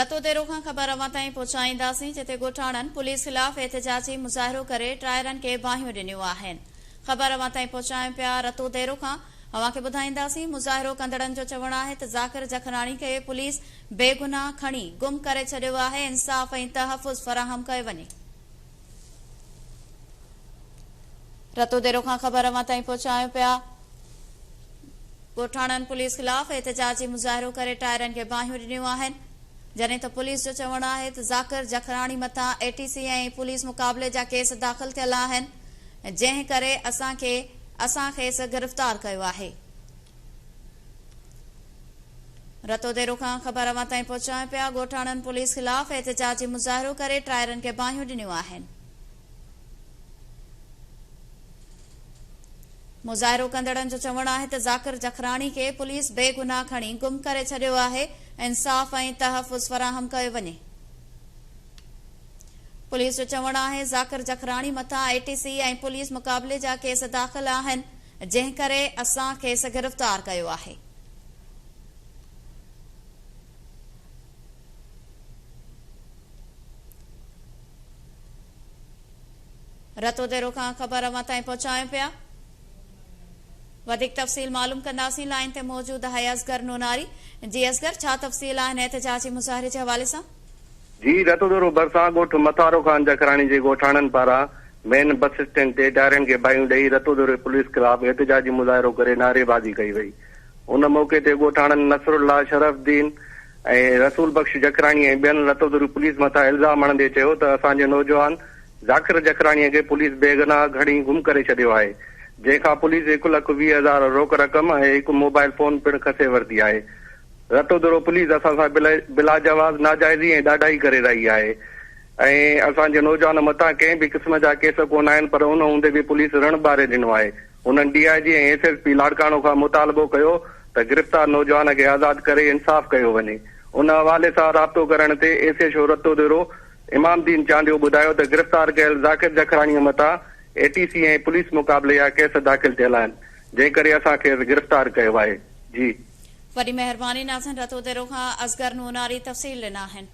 رتوديرو کان خبر اوهان تائين پهچائينداسين جتي ڳوٺاڻن پوليس خلاف احتجاجي مظاهرو ڪري ٽائرن کي باهيون ڏنيون آهن. خبر اوهان تائين پهچايون پيا رتوديرو کان اوهان کي ٻڌائينداسين مظاهرو ڪندڙن جو چوڻ آهي ته ذاڪر جکراڻي کي پوليس بيگناهه کڻي گم ڪري ڇڏيو آهي انصاف ۽ تحفظ فراهم ڪيو وڃي. رتوديرو کان خبر اوهان تائين پهچايون پيا. ڳوٺاڻن پوليس خلاف احتجاجي مظاهرو ڪري ٽائرن کي باهيون ڏنيون آهن، جڏهن ته پوليس جو چوڻ آهي ته ذاڪر جکراڻي مٿان اي ٽي سي ۽ پوليس مقابلي جا ڪيس داخل ٿيل آهن، جنهن ڪري اسان کي اسان کيس گرفتار ڪيو آهي. رتوديرو کان خبر اوهان تائين پهچايون پيا، ڳوٺاڻن پوليس خلاف احتجاجي مظاهرو ڪري ٽائرن کي باهيون ڏنيون آهن. مظاهرو ڪندڙن جو چوڻ آهي ته ذاڪر جکراڻي کي پوليس بيگناهه کڻي گم ڪري ڇڏيو آهي، انصاف ۽ تحفظ فراهم ڪيو وڃي. پوليس جو چوڻ آهي ذاڪر جکراڻي مٿان اي ٽي سي ۽ پوليس مقابلي جا ڪيس داخل آهن، جنهن ڪري اسان کيس گرفتار ڪيو آهي. رتوديرو کان خبر اوهان تائين پهچايون پيا. وڌيڪ تفصيل معلوم ڪنداسين لائين تي موجود آهي اصغر نوناري. جي اصغر ڇا تفصيل آهن احتجاجي مظاهري جي حوالي سان؟ جي رتوديرو ڀرسان ڳوٺ مٿارو خان جکراڻي جي ڳوٺاڻن پاران مين بس اسٽينڊ تي ٽائرن کي باهيون ڏئي رتوديرو پوليس خلاف احتجاجي مظاهرو ڪري نعريبازي ڪئي وئي ان موقعي تي ڳوٺاڻن نصرالله، شرف الدين ۽ رسول بخش جکراڻي ۽ ٻين رتوديرو پوليس مٿان الزام هڻندي چيو ته اسان جي نوجوان ذاڪر جکراڻي کي پوليس بيگناهه کڻي گم ڪري ڇڏيو آهي، جنهن کان پوليس هڪ لک 20 هزار روڪ رقم ۽ هڪ موبائل فون پڻ کسي ورتي آهي. رتوديرو پوليس اسان سان بلاجواز ناجائزي ۽ ڏاڍائي ڪري رهي آهي ۽ اسان جي نوجوان مٿان ڪنهن به قسم جا ڪيس ڪونه آهن پر ان هوندي به پوليس رڻ ٻاري ڏنو آهي. هنن D I G ۽ S S P Larkana کان مطالبو ڪيو ته گرفتار نوجوان کي آزاد ڪري انصاف ڪيو وڃي. ان حوالي سان رابطو ڪرڻ تي ايس ايڇ او رتوديرو امام دين چانڊيو ٻڌايو ته گرفتار ڪيل ذاڪر جکراڻيء مٿان اي ٽي سي ۽ پوليس مقابلي جا ڪيس داخل ٿيل آهن، جنهن ڪري اسان کيس گرفتار ڪيو آهي. جي. وڏي مهرباني ناظرين رتوديرو کان اصغر نوناري تفصيل ڏنا آهن.